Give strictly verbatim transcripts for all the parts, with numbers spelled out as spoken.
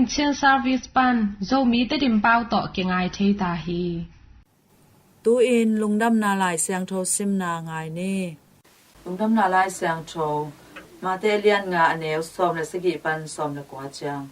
Chin Service pan Zomi Tedim pau tawh kingai thei ta hi. Tu-in Lungdamna Lai Siangtho simna ngai ni. Lungdamna Lai Siangtho, Mate a lian nga, a neu sawm le sagih pan sawm le kua ciang.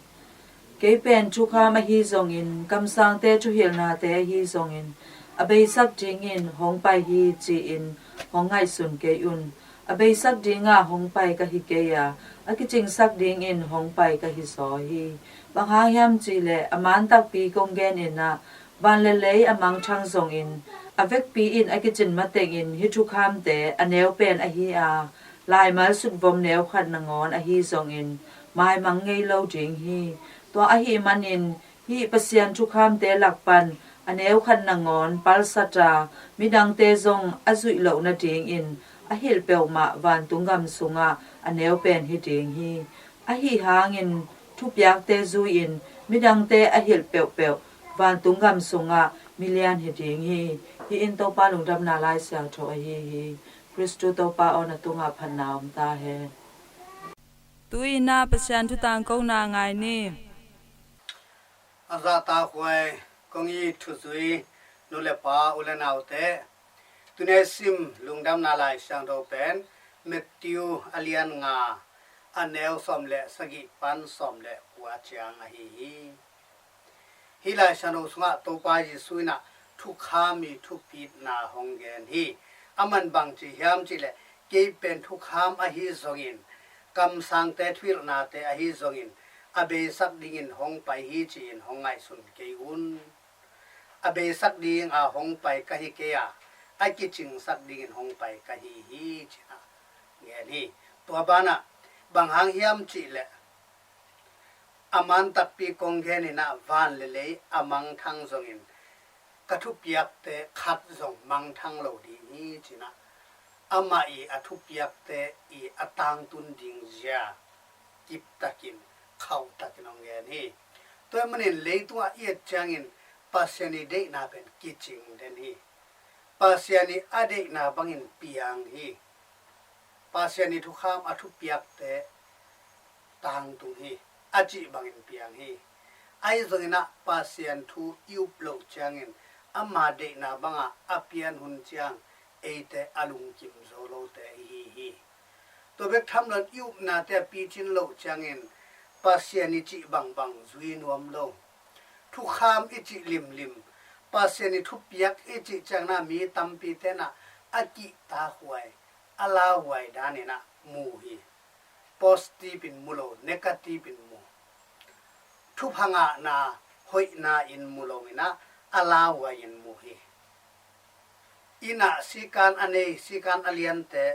Kei pen thukham ahi zongin, kamsangte thuhilhnate ahi zongin, a beisak dingin hong pai hi, ci-in hong ngaihsun kei un. A beisak dinga hong pai ka hi kei a, a kicingsak dingin hong pai ka hi zaw hi. Bang hang hiam cihleh, a man takpi kong genin ah, van le lei a mangthang zongin, a vekpi in a kicin matengin hih thukhamte a neu pen ahi a, laimal sutvom neu khat nangawn ahi zongin, maimang ngei lo ding hi. Tua ahih manin, hih Pasian thukhamte lak pan a neu khat nangawn palsat a, midangte zong a zuih loh nadingin a hilh peuhmah vantung gam sungah a neu pen hi ding hi. Ahi hangin, thupiakte zui-in midangte a hilh peuhpeuh vantung gam sungah milian hi ding hi. Hih in Topa Lungdamna Lai Siangtho ahi hi. Khristu Topa aw, na tungah phatna om ta hen. Tu-in ah Pasian thu tangkona ngai ni. A zahtakhuai kong it thuzui nu le pa, u le naute, tuni a i sim Lungdamna Lai Siangtho pen Matthew a lian nga, a neu sawm le sagih pan sawm le kua ciang ahi hi. Hih Lai Siangtho sungah Topa Jesuh in ah thukham i thupitna hong gen hi. Aman bang ci hiam cihleh, kei pen thukham ahi zongin, kamsangte thuhilhnate ahi zongin, a beisak dingin hong pai hi, ci-in hong ngaihsun kei un. A beisak dinga hong pai ka hi kei a, a kicingsak dingin hong pai ka hi hi, ci-in ah gen hi. Tua banah, bang hang hiam cihleh, a man takpi kong genin ah, van le lei a mangthang zongin, ka thupiakte khat zong mangthang lo ding hi, ci-in ah, amah i a thupiakte i a tangtun ding zia kiptakin, khauhtakin hong gen hi. Tua ahih manin leitungah i et ciangin Pasian i deihna pen kicing den hi. Pasian i a deihna bangin piang hi. Pasian i thukham a thupiakte tangtung hi, a cih bangin piang hi. Ahi zongin ah Pasian thu i up loh ciangin, ama deihna bangah a pian hun ciang eite a lungkim zo lote i hi hi. Tua bek tham loin i upnate a picin loh ciangin Pasian i cih bangbang zui nuam lo. Thukham i cih limlim, Pasian i thupiak i cih ciangin ah mi tampite in ah a kihtakhuai, a lauhuai danin ah mu hi. Positive in mu lo, negative in mu. Thupha ngahna, hoihna in mu loin ah a lauhuai in mu hi. Inn ah sikan a nei, sikan a liante,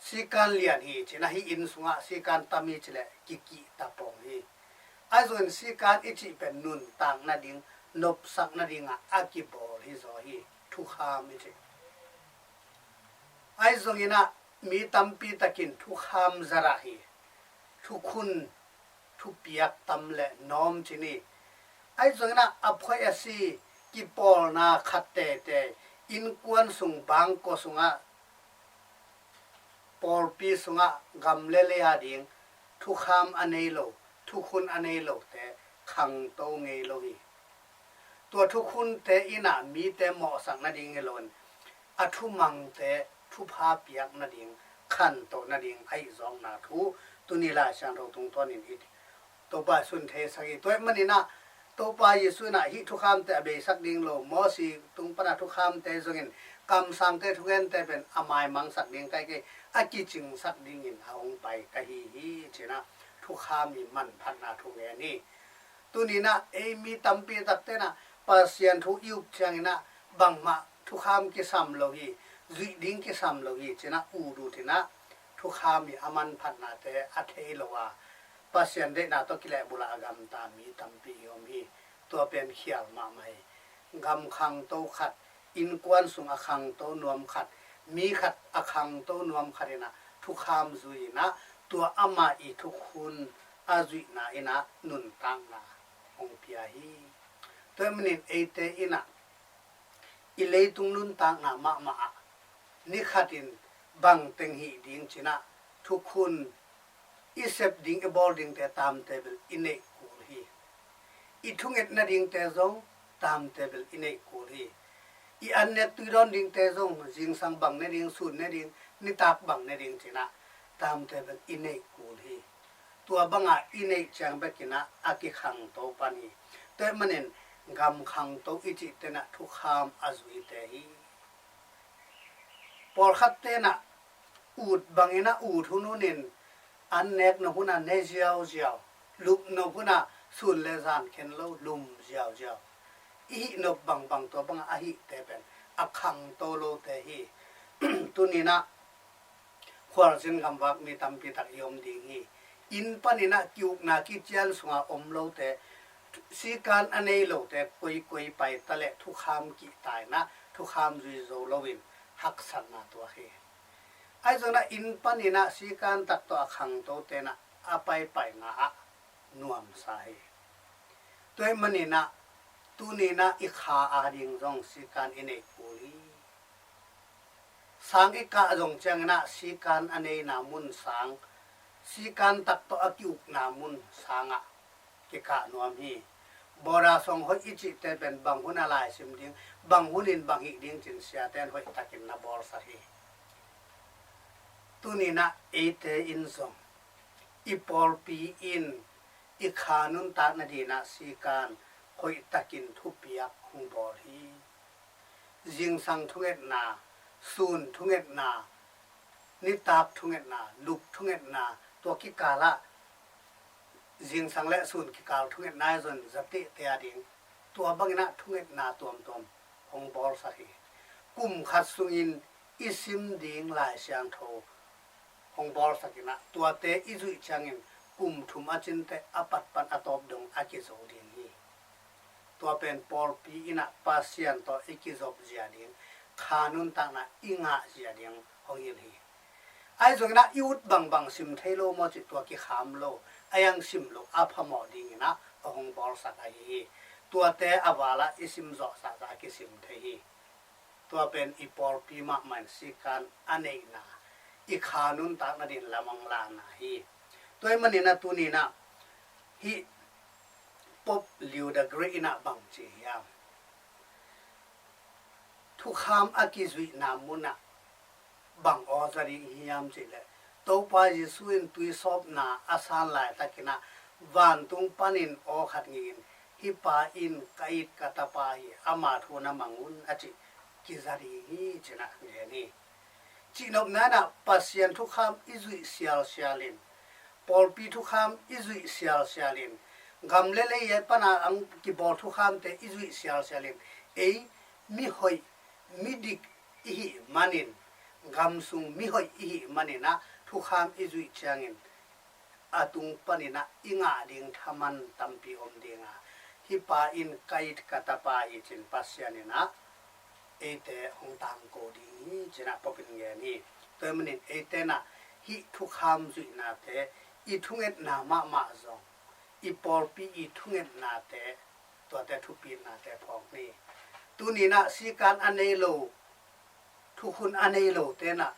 sikan lian hi, ci-in ah hih inn sungah sikan tam hi cileh kikihta pong hi. Ahi zongin sikan i cih pen nuntak nading, nopsak nadingah a kibawl hi zaw hi, thukham i cih. Ahi zongin ah mi tampi takin thukham zarah hi. Thukhun, thupiak tam le nawm ci ni. Ahi zongin ah a phoih a si kipawlna khat teitei, innkuan sung, bangkua sungah, pawlpi sungah, gam le lei a ding thukham a nei lo, thukhun a nei lote khangto ngei lo hi. Tua thukhunte in ah mite mawhsak nading hi loin, a thumangte thupha piak nading, khantoh nading ahih zawkna thu tuni Lai Siangtho tungtawnin i Topa Jesuh in theisak hi. Tua ahih manin ah Topa Jesuh in ah hih thukhamte a beisak ding lo, Mosi tung pana thukhamte zongin, kamsangte thugente pen a maimangsak ding ka hi kei, a kicingsak dingin a hong pai ka hi hi, ci-in ah thukham i manphatna thu ngen hi. Tuni-in ah ei mi tampi takte in ah Pasian thu i up ciangin ah bangmah thukham kisam lo hi, zuih ding kisam lo hi, ci-in ah ut ut in ah thukham i a manphatnate a thei lo a, Pasian deihna tawh kilehbulh a gamta mi tampi i om hi. Tua pen khial mahmah hi. Gam khangto khat, innkuan sung a khangto nuam khat, mi khat a khangto nuam khat in ah thukham zui in ah, tua amah i thukhun a zuihna in ah nuntakna hong pia hi. Tua ahih manin eite in ah i leitung nuntakna mahmah ah, ni khatin bang teng hih ding ci-in ah thukhun i sep ding, i bawl dingte tamte bel i neih kul I thunget nadingte zong tamte bel i neih kul hi. I annek tuidawn dingte zong zingsang bang ne ding, sun ne ding, nitak bang ne ding cinah tamte bel i neih kul hi. Tua bangah i neih ciang bekinah a kikhangto pan hi. Tua ahih manin gam khangto i cihte nah thukham a zuite hi. Pawlkhat tenah ut banginah ut hunhunin an nek nop hunah ne ziauziau, lup nop hunah sun le zan khen lo lum ziauziau. I hih nop bangbang tua bangah a hihte pen a khangto lote hi. Tuninah khualzin gamvak mi tampi tak i om ding hi. Inn paninah ki-ukna kician sunga om lote, sikan a nei lote koikoi paita le thukham kihta inah thukham zui zo loin haksatna tuak hi. Ahi zonah inn paninah sikan tak tawh a khangto tenah a paipaina ah nuamsa hi. Tua ahih maninah tuninah i kha ading zong sikan i neih kul hi. Sang i kah zong cianginah sikan a neina mun sang, sikan tak tawh a ki-ukna mun sangah kikah nuam hi. Border song hoih i cihte pen bang hun a laisim ding, bang hunin bang hih ding cin siaten hoihtakin na bawlsak hi. Tuninah eite in zong i pawlpi in i kha nuntak nadinah sikan hoihtakin thupiak hong bawl hi. Zingsang thungetna, sun thungetna, nitak thungetna, lup thungetna, tua kikalah zingsang le sun kikal thungetna i zon zatehte ading tua banginah thungetna tuamtuam hong bawlsak hi. Kum khat sungin i sim ding Lai Siangtho hong bawlsakinah tuate i zuih ciangin kum thum a cinte a patpan a tawp dong a kizo ding hi. Tua pen pawlpi inah Pasian tawh i kizop zia ding, kha nuntakna i ngah zia ding hong hilh hi. Ahi zonginah i ut bangbang sim thei lo maw cih tua kikham lo, a yang sim lo a phamawh dinginah a hong bawlsak ahi hi. Tuate a valah i sim zawhsahsah a kisim thei hi. Tua pen i pawlpi mahmah in sikan a neihna, i kha nuntak nadin lamang lana hi. Tua ahih maninah tuninah hih Pope Leo the Great inah bang ci hiam? Thukham a kizuihna munah bang aw za ding hiam cihleh, Topa Jesu in tuisawpna a san laitakinah vantung panin aw khat ngihin, hih pa in ka it ka tapa hi, ama thu na mang un a cih kiza ding hi cinah gen hi. Cihnopna inah Pasian thukham i zuih sialsialin, pawlpi thukham i zuih sialsialin, gam le lei pana ang kibawl thukhamte i zuih sialsialin, ei mihoih midik i hih manin, gam sung mihoih i hih maninah thukham i zuih ciangin a tung paninah i ngah ding thaman tampi om dinga, hih pa in ka it ka tapa hi cin Pasian inah eite hong tangko ding hi cinah Pope in gen hi. Tua ahih manin eite nah hih thukham zuihnate, i thungetna mahmah zong, i pawlpi i thungetnate, tuate thupitnate phawk ni. Tuninah sikan a nei lo, thukhun a nei lo tenah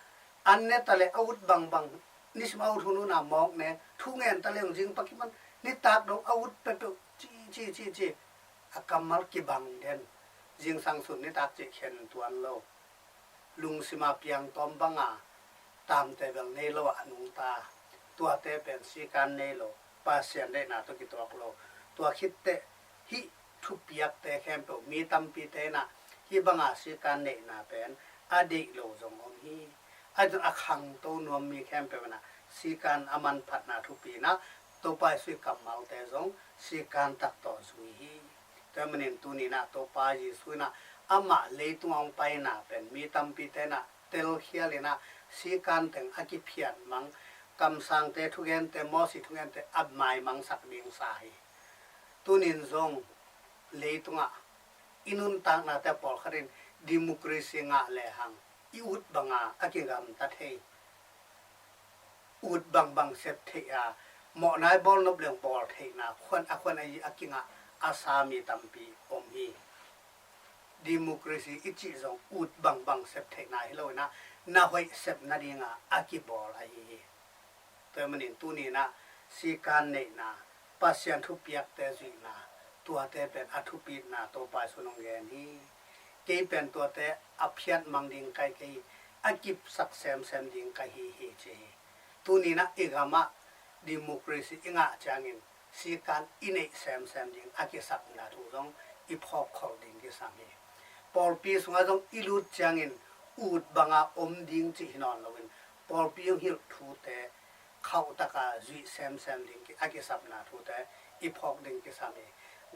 an ne ta le a ut bangbang, nisim a ut hun hunah mawk ne, thu ngen ta le hong zing pakiman nitak dong a ut peuhpeuh ci ci ci ci, a kammal kibang den, zingsang sun nitak cih khen tuan lo. Lungsima piangtawm banga tamte bel nei lo a nungta, tuate pen sikan nei lo, Pasian deihna tawh kituak lo. Tua khitteh hih thupiakte khempeuh mi tampite inah hih banga sikan neihna pen a deih lo zong om hi. Ahi zong a khangto nuam mi khempeuh inah sikan a manphatna thupi inah Topa Jesu i kammalte zong sikan tak tawh zui hi. Tua ahih manin tuninah Topa Jesu inah amah leitung a hong paina pen mi tampite inah telkhial inah sikan teng a kiphiat mang, kamsangte thugente, Mawsi thugente a maimangsak dingsa hi. Tunin zong leitungah i nuntaknate pawlkhat in democracy ngah lehang i ut banga a kigamta thei, ut bangbang sep theih a, mawhnai bawlnop leng bawl theihna khuan a khuan a kingah a sa mi tampi om hi. Democracy i cih zong ut bangbang sep theihna hi loinah na hoih sep nadinga a kibawl ahi hi. Tua ahih manin tuninah sikan neihna, Pasian thupiakte zuihna, Tuate pen a thupitna Topa Jesu'n hong gen hi. Kei pen tuate a phiat mang ding ka hi kei hi, a kipsak semsem ding ka hi hi, ci hi. Tuni-in ah i gam ah democracy i ngah ciangin sikan i neih semsem ding a kisapna thu zong i phawkkholh ding kisam hi. Pawlpi sungah zong i lut ciangin ut banga om ding cih hi nawn loin pawlpi hong hilh thute khauh taka zuih semsem ding ki, a kisapna thute i phawk ding kisam hi.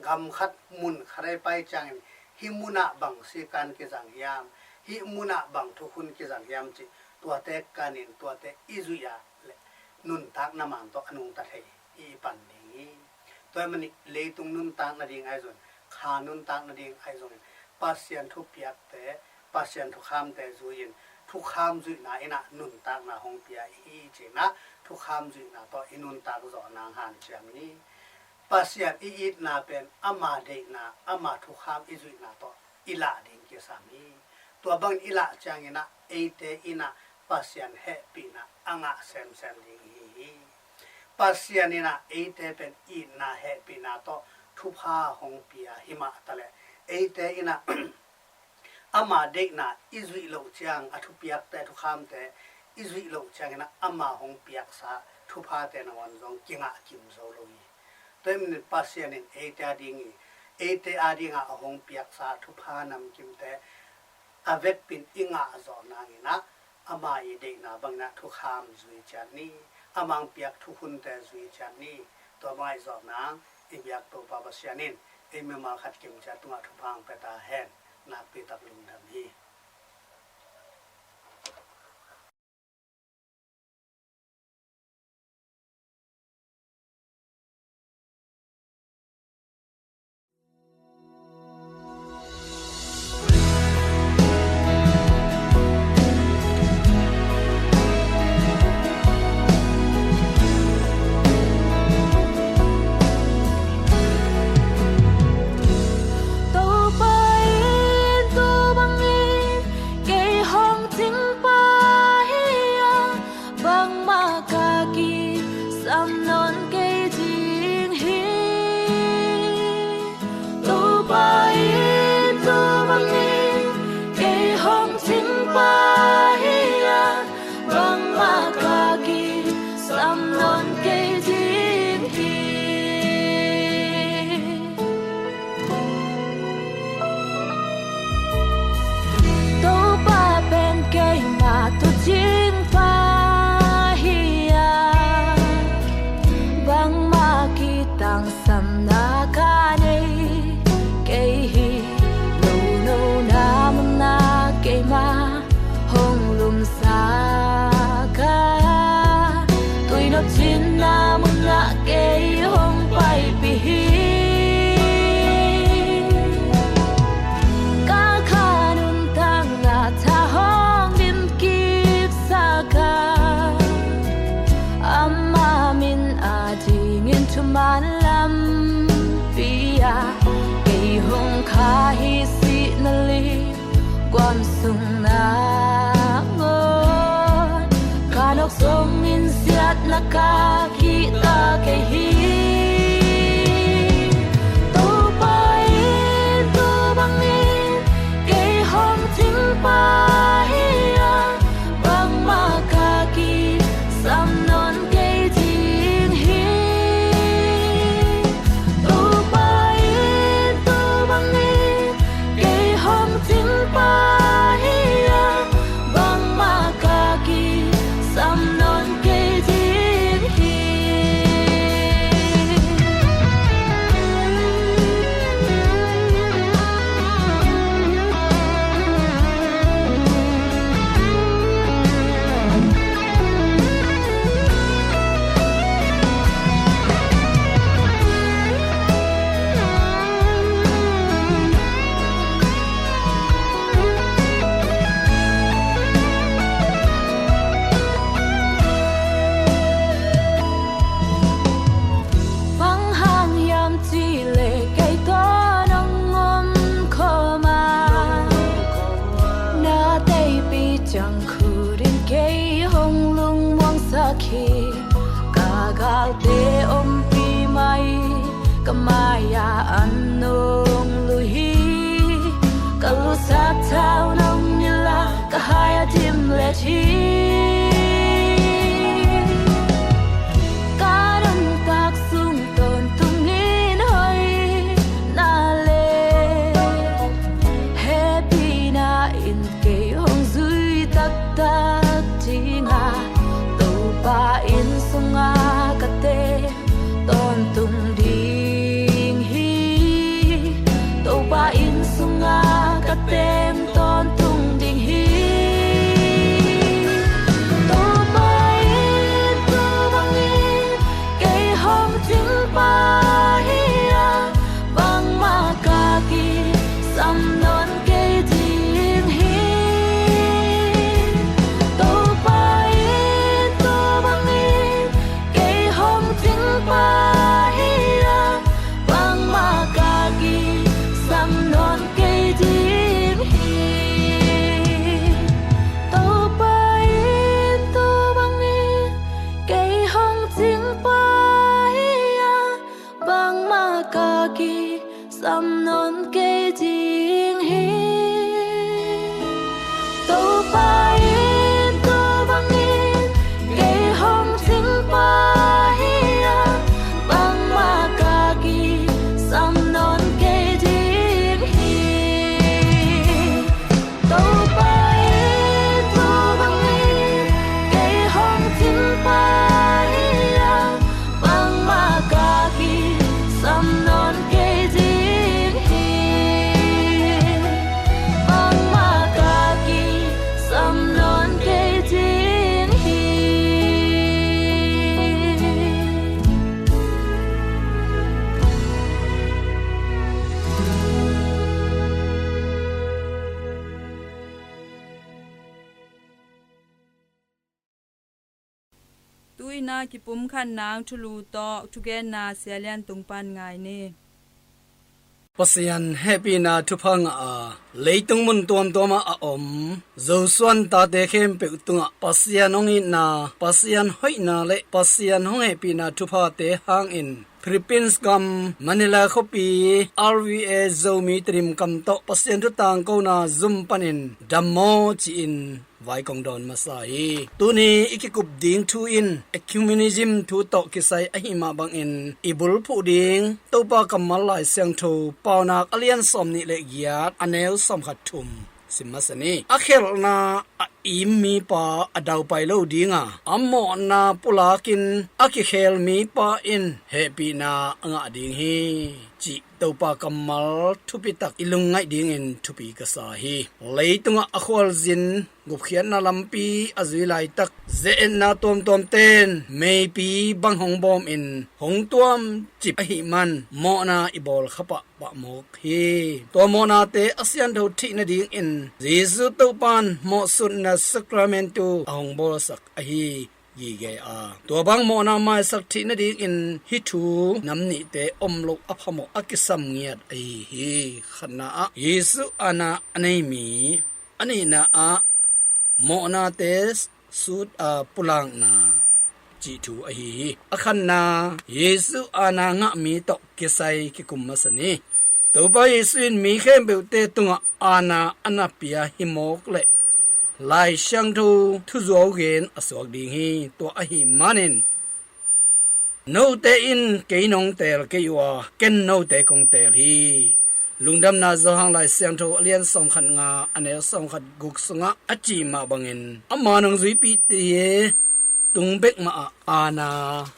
Gam khat mun khat ah i pai ciangin hih munah bang sikan kizang hiam, hih munah bang thukhun kizang hiam cih tuate kanin tuate i zuih a le nuntakna man tawh a nungta thei i pan ding hi. Tua ahih manin leitung nuntak nading ahi zongin, kha nuntak nading ahi zongin Pasian thupiakte, Pasian thukhamte zui-in thukham zuihna in ah nuntakna hong pia hi, ci-in ah thukham zuihna tawh i nuntak zawh nang hanciam ni. Pasian i itna pen ama deihna, ama thukham i zuihna tawh i lah ding kisam hi. Tua bangin i lah ciangin ah eite in ah Pasian hehpihna a ngah semsem ding i hi hi. Pasian in ah eite pen itna hehpihna tawh thupha hong pia hi mah taleh eite in ah ama deihna i zuih loh ciang, a thupiakte, a thukhamte i zuih loh ciangin ah ama hong piaksa thuphate nangawn zong kingah kim zo lo hi. Tua ahih manin Pasian in eite ading hi, eite adingah a hong piaksa thupha namkimte a vekpi-in i ngah zawh nangin ah ama i deihna bangin ah thukham zui ciat ni, ama hong piak thukhunte zui ciat ni. Tua bang i zawh nang i biak Topa Pasian in ei mimal khat kimciat tungah thupha hong pia ta hen. Nakpi tak lungdam hi. Topa in tua bangin kei hong cingpa hi a, bangmah ka kisam nawn kei ding hi. Topa in tua bangin kei hong cingpa hi a, bangmah ka kisam nawn kei ding hi. Topa pen keima tuucingpa hi a, bangmah kitangsamna ka nei kei hi. Nuntakna munah keima hong lumsak a, tuinop cinna munah kei hong paipih hi. Ka kha nuntakna tha hong dimkipsak a, ama min adingin thuman lampi ah kei hong khah hi. Sihna li guam sung nangawn ka nawk zongin siatna ka khih ta kei hi. Topa in tua bangin kei hong cingpa hi a, bangmah ka kisam nawn kei ding hi. Topa in tua bangin kei hong cingpa hi a, bangmah ka kisam nawn kei ding hi. Bang hang hiam cih leh kei tawh nong om khawm a, na teitei ciang khut in kei hong lungmuangsak hi. Ka galte ompih mah hi, Ka mai-ah an nong luh hi. Ka lusak thau nong nilh a, ka hai a dim let hi. Ka nuntak sung tawntung in hoihna le hehpihna in kei hong zui taktak ding a, Topa inn sungah ka teng tawntung ding hi. Topa inn sungah ka teng tawntung ding hi. Topa in tua bangin kei hong cingpa hi a, bangmah ka kisam nawn kei ding hi. Topa in tua bangin kei hong cingpa hi a, bangmah ka kisam nawn kei ding hi. Topa in tua bangin kei hong cingpa hi a, bangmah ka kisam nawn kei ding hi. Topa in tua bangin kei hong cingpa hi a, bangmah ka kisam nawn kei ding hi. Topa in tua bangin kei hong cingpa hi a, bangmah ka kisam nawn kei ding hi. Bangmah ka kisam nawn kei ding hi. Tu-in a kipumkhatna thulu tawh thugenna Sia Lian Tung pan ngai ni. Pasian hehpihna thupha ngah a, leitung mun tuamtuamah a om Zosuan tate khempeuh tungah Pasian hong itna, Pasian hoihna le Pasian hong hehpihna thuphate hangin Philippines gam Manila khuapi R V A Zomi Tedim kam tawh Pasian thu tangkona zum panin dammaw ci-in vai kong dawn masa hi. Tuni i kikup ding thu in ecumenism thu tawh kisai ahi mah bangin i bulphuh ding Topa kammal Lai Siangtho Paunak a lian sawm nih le giat a neu sawm khat thum sim masa ni. A khelhna a im mipa a daupai lo ding a, a mawhna pulakin a kikhel mipa in hehpihna a ngah ding hi, cih Topa kammal thupitak i lungngaih dingin thupi ka sa hi. Leitungah a khualzin gupkhiatna lampi a zui laitak, ze-etna tuamtuamten meipi bang hong bawmin hong tuamcip ahih man mawhna i bawl khapah pah mawk hi. Tua mawhnate a siantho theih nadingin Jesu Topan mawhsutna sakramentu a hong bawlsak ahi gige a, tua bang mawhna maisak theih nadingin hih thu nam nihte om loh a phamawh a kisam ngiat ahi hi. Khatna ah Jesu aana a nei mi, a nihna ah mawhnate sut a pulakna cih thu ahi hi. A khatna Jesu aana ngah mi tawh kisai kikum masa ni. Topa Jesu in mi khempeuhte tungah aana a na pia hi mawk leh Lai Siangtho thuzuau gen a suak ding hi. Tua ahih manin note in kei nong teel kei uh a, ken note kong teel hi. Lungdamna Johan Lai Siangtho a lian sawmkhat nga a neu sawmkhat guk sungah a cih mah bangin ama nong zuipihte tung bek mah ah aana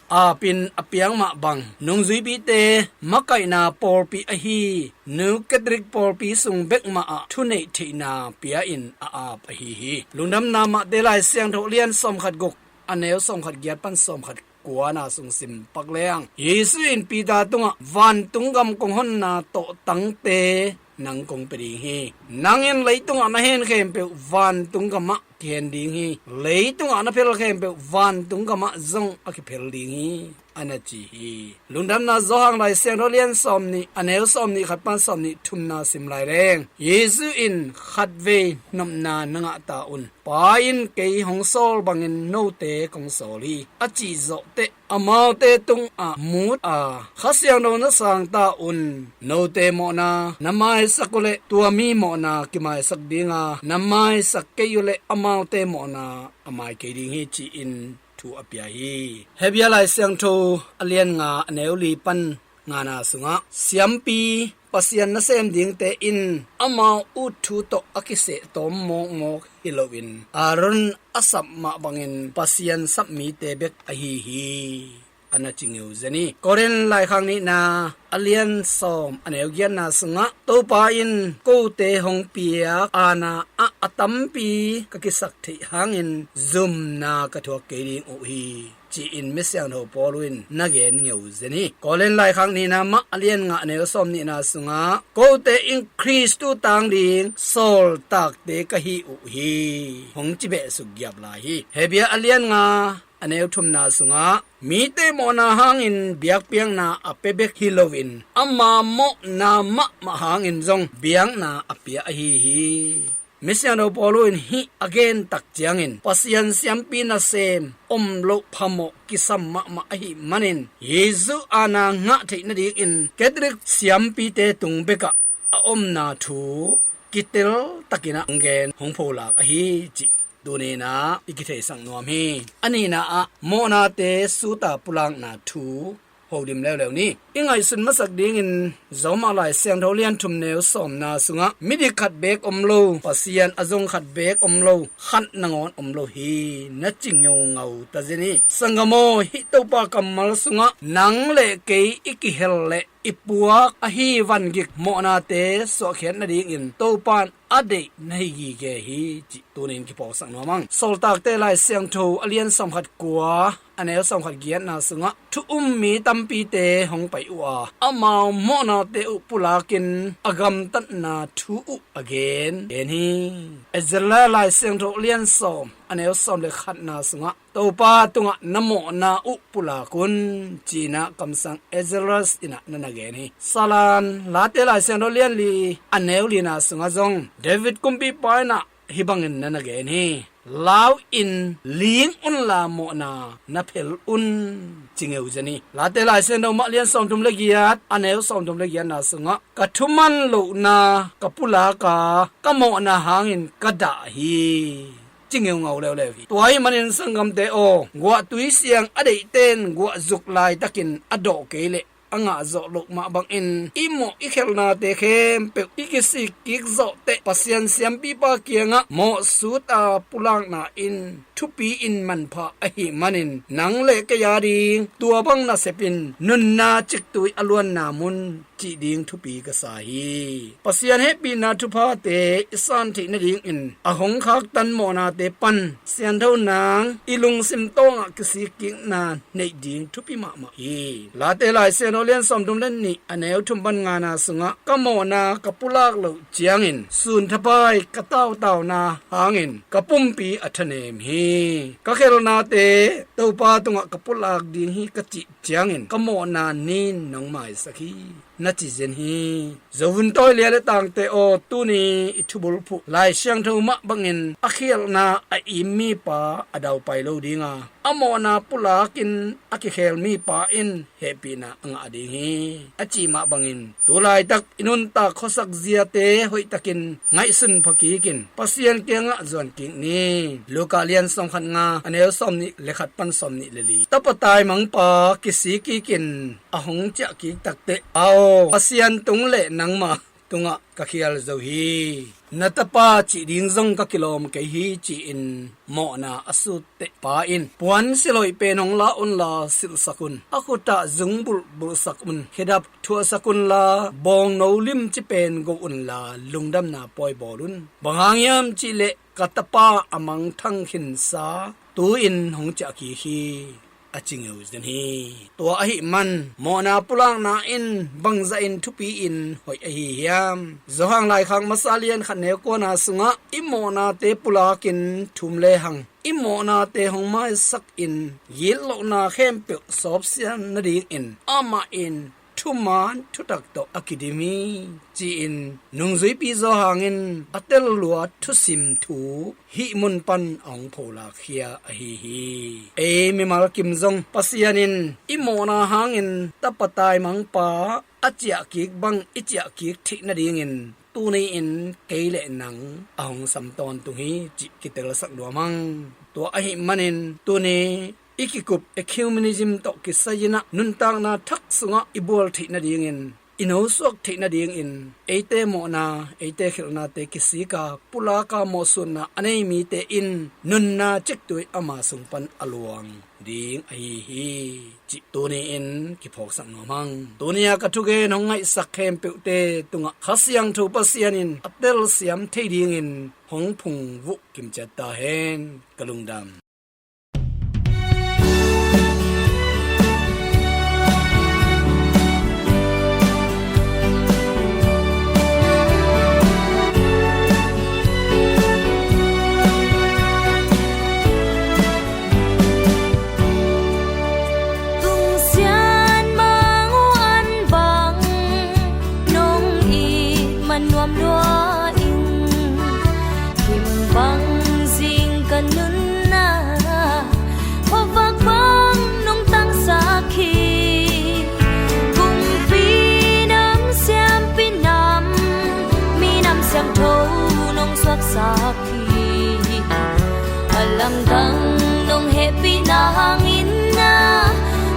apin a piang mah bang, nong zuipihte makaihna pawlpi ahi Nu Catholic pawlpi sung bek mah ah thuneih theihna pia-in a ap ahi hi. Lungdamna Mate Lai Siangtho lian sawmkhat guk a neu sawmkhat giat pan sawmkhat kuana sung sim pak leng Jesu in Peter tungah vantung gam kong honna tawhtangte nang kong pia ding hi. Nang in leitungah na hen khempeuh vantung gamah kihen ding hi. Leitungah na phel khempeuh vantung gamah zong a kiphel ding hi, a na ci hi. Lungdamna Johan Lai Siangtho lian sawm nih, a neu sawm nih khat pan sawm nih thumna sim lai leng, Jesu in, "Khatvei nopna na ngah ta un. Pa in kei hong sawl bangin note kong sawl hi," a cih zawh teh, amaute tungah mut a, "Kha Siangtho na sang ta un. Note mawhna na maisak uh leh tua mi mawhna kimaisak ding a, na maisak kei uh leh amaute mawhna a mai kei ding hi," ci-in thu a pia hi. Hebru Lai Siangtho a lian nga, a neu li pan ngana sungah, "Siampi Pasian nasem dingte in amau ut thu tawh a kiseh tawm mawkmawk hi loin, Aaron a sap mah bangin Pasian sap mite bek ahi hi," a na ci ngeu zen hi. Korin Laikhak nihna a lian sawm, a neu giatna sungah, "Topa in kote hong piak aana ah a tampi ka kisak theih hangin zumna ka thuak kei ding uh hi," ci-in misiangtho Paul in na gen ngeu zen hi. Korin Laikhak nihna mah a lian nga, a neu sawm nihna sungah, "Kote in Khristu tang ding sawltakte ka hi uh hi," hong ci behsuk giap lai hi. Hebru a lian nga, a neu thumna sungah, "Mite mawhna hangin biakpiakna a pia bek hi loin, ama mawhna mahmah hangin zong biakna a pia ahi hi." Misiangtho Paul in hih a gen tak ciangin, Pasian siampi nasem om loh phamawh kisam mahmah ahih manin, Jesu aana ngah theih nadingin Catholic siampite tung bekah a omna thu kitel takin ah hong gen, hong pholak ahi cih tuni-in ah i kitheisak nuam hi. A nihna ah mawhnate suta pulakna thu hodim leuleu ni. I ngaihsut masak dingin Rom Lai Siangtho lian thum, neu sawmna sungah, "Midik khat beek om lo, Pasian a zong khat beek om lo, khat nangawn om lo hi," na ci ngeungau ta zen hi. Sanggam aw, hih Topa kammal sungah nang le kei i kihel leh i puak ahi vangik mawhnate suahkhiat nadingin Topa in a deih na hi gige hi cih tuni-in kiphawksak nuam ing. Sawltakte Lai Siangtho a lian sawmkhat kua, a neu sawmkhat giatna sungah, "Thu um mi tampite hong pai uh a, amau mawhnate uh pulakin a gamtatna thu uh a gen gen hi." Ezra Lai Siangtho a lian sawm, a neu sawm le khatna sungah, "Topa tungah na mawhna uh pulak un," ci-in ah kamsang Ezra in ah na na gen hi. Salan, Late Lai Siangtho lian li, a neu lina sungah zong David kumpipa in ah hih bangin na na gen hi. "Lau in ling unla mawhna na phel un," ci ngeu zen hi. Late Lai Siangtho mah lian sawmthum le giat, a neu sawmthum le giatna sungah, "Ka thuman lohna ka pulak a, ka mawhna hangin ka dah hi," ci ngeungau leuleu hi. Tua ahih manin sanggamte aw, guahtui siang a deihte in guahzuk laitakin a dawh kei leh a ngah zawh loh mah bangin i mawh i khelhnate khempeuh i kisik kik zawh teh, Pasian siampipa kiangah mawhsuta pulakna in thupi in manpha ahih manin, nang le kei a ding tua bang nasepin nunna ciktui a luanna mun cih ding thupi ka sa hi. Pasian hehpihna thuphate i san theih nadingin a hong khaktan mawhnate pan siangtho nang i lungsim tawngah kisikkikna neih ding thupi mahmah hi. Late Lai Siangtho lian sawmthum le nih, a neu thum pan ngana sungah, "Ka mawhna ka pulak loh ciangin sunthapai ka tautauna hangin ka pumpi a thanem hi. Ka khelhnate Topa tungah ka pulak ding hi ka cih ciangin ka mawhna nin nong maisak hi," na ci zen hi. Zo vun tawi lia le tangte aw, tuni i thubulphuh Lai Siangtho mah bangin a khialhna a im mipa a daupai lo ding a, a mawhna pulakin a kikhel mipa in hehpihna a ngah ding hi, a cih mah bangin, tu laitak i nuntak khuasak ziate hoihtakin ngaihsun pha kikin Pasian kiangah zuan kik ni. Luka lian sawmkhat nga, a neu sawmnih le khat pan sawmnih le li. Tapa taimangpa kisik kikin a hong ciah kik takteh, "Aw, Pasian tung le nangma tungah ka khial zo hi. Na tapa cih ding zong ka kilawm kei hi," ci-in mawhna a sutteh pa in, "Puansilh hoih pen hong la unla silhsak un. A khutah zung bulhbulhsak un. Khedap thuahsak unla bawngno limci pen go unla lungdamna pawi bawl un. Bang hang hiam cihleh ka tapa a mangthang khinsa tu-in hong ciah kik hi," a ci ngeu zen hi. Tua ahih man mawhna pulakna in bangzahin thupi-in hoih ahi hiam? Johan laikhak masa lian khat neu kuana sungah i mawhnate pulakin thum lehang i mawhnate hong maisakin gitlohna khempeuh sawpsian nadingin amah in thuman thutak tawh a kidim hi, ci-in nungzuipi Johan in a tel lua thusim thu hih mun pan a hong pholakkhia ahi hi. Ei mimal kim zong Pasian in i mawhna hangin tapa taimangpa a ciahkik bang i ciahkik theih nadingin tuni-in kei le nang a hong sam tawntung hi cih kitelsak nuam hang. Tua ahih manin tuni i kikup ecumenism tawh kisai-in ah nuntakna thak sungah i bual theih nadingin i nosuak theih nadingin eite mawhna, eite khelhnate kisika pulaka mawhsutna a nei mite in nunna ciktui ama sung pan a luang ding ahi hi, cih tuni-in kiphawksak nuam hang. Tuni-a ka thugen hong ngaihsak khempeuhte tungah Kha Siangtho Pasian in a telsiam thei dingin hong phungvuh kimciat ta hen. Ka lungdam. Tung sian mang uh an bang nong it man nuam lua ing. Kim bang zing ka nunna, khuavak bang nong tangsak hi. Kumpi nam siampi nam, minam siangtho nong suaksak hi. A lamdang nong hehpihna hangin na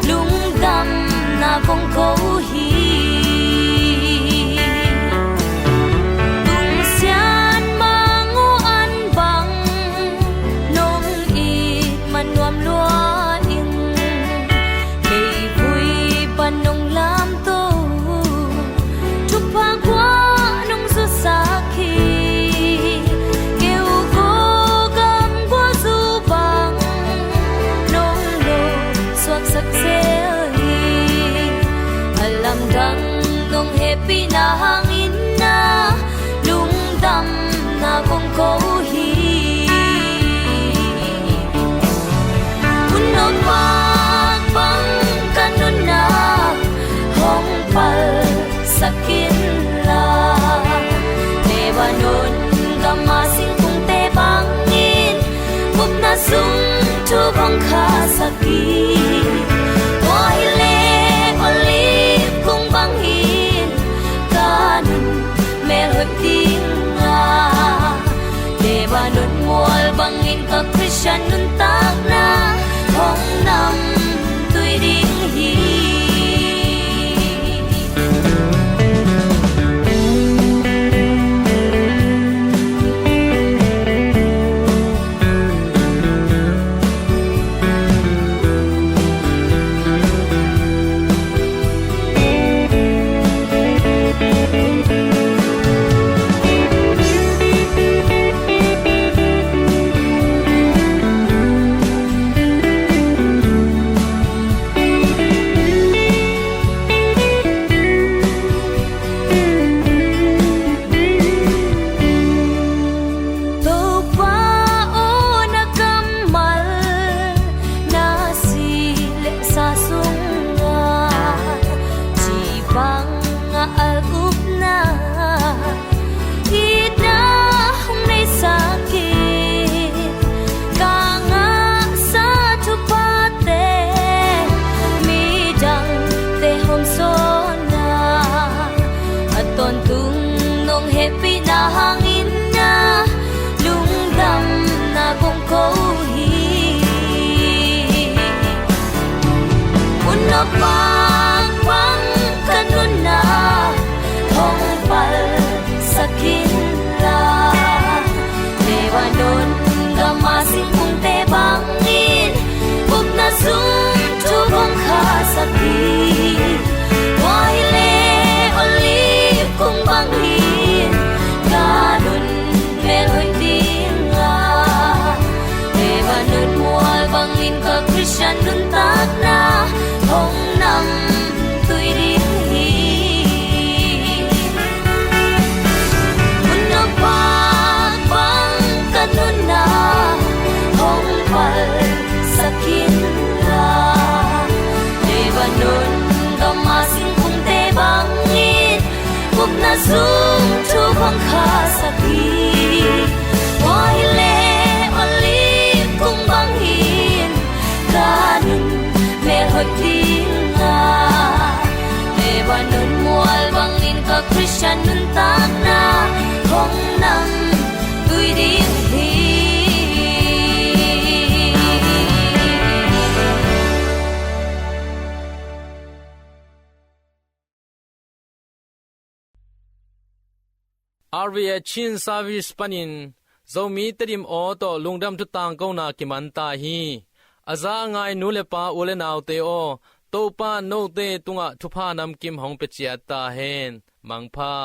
lungdamna kong ko hi. Tung sian mang uh an bang nong it man nuam lua ing. Kei vui pan nong lamto, thupha guah nong zusak hi. Keu go gam guah zu bang nong lo suaksak zel hi. A lamdang nong hehpihna hangin na lungdamna kong ko hi. Hun nopmak bang ka nunna hong palsak inla, Lebanon gama singkungte bangin gupna sung thu kong khasak hi. Tua hileh olive kung bangin ka nun melhoih ding a, Lebanon mual bangin ka Khristian nuntakna hong namtui ding hi. Topa aw, na kammal na sih le sa sungah ci bangah al upna itna hong neisak hi. Ka ngahsa thuphate midangte hawmsawnna a tawntung nong hehpihna hangin na lungdamna kong ko hi. Hun nopmak bang ka nunna hong palsak inla, Lebanon gama singkungte bangin gupna sung thu kong khasak hi. Tua hileh olive kung bangin ka nun melhoih ding a, Lebanon mual bangin ka Khristian Khristian nuntakna hong namtui ding hi. Hun a pak bang ka nunna hong palsak inla, Lebanon gam a singkungte bangin upna sung thu hong khahsak hi. Tua hileh olive kung bangin ka nun mel hoih ding a, Lebanon mual bangin ka Khristian nuntakna hong namtui ding hi. R V A Chin Service panin Zomi Tedim aw tawh lungdam thu tangkona kiman ta hi. A za a ngai nu le pa, u le naute aw, Topa note tungah thupha namkim hong pia ciat ta hen. Mangpha.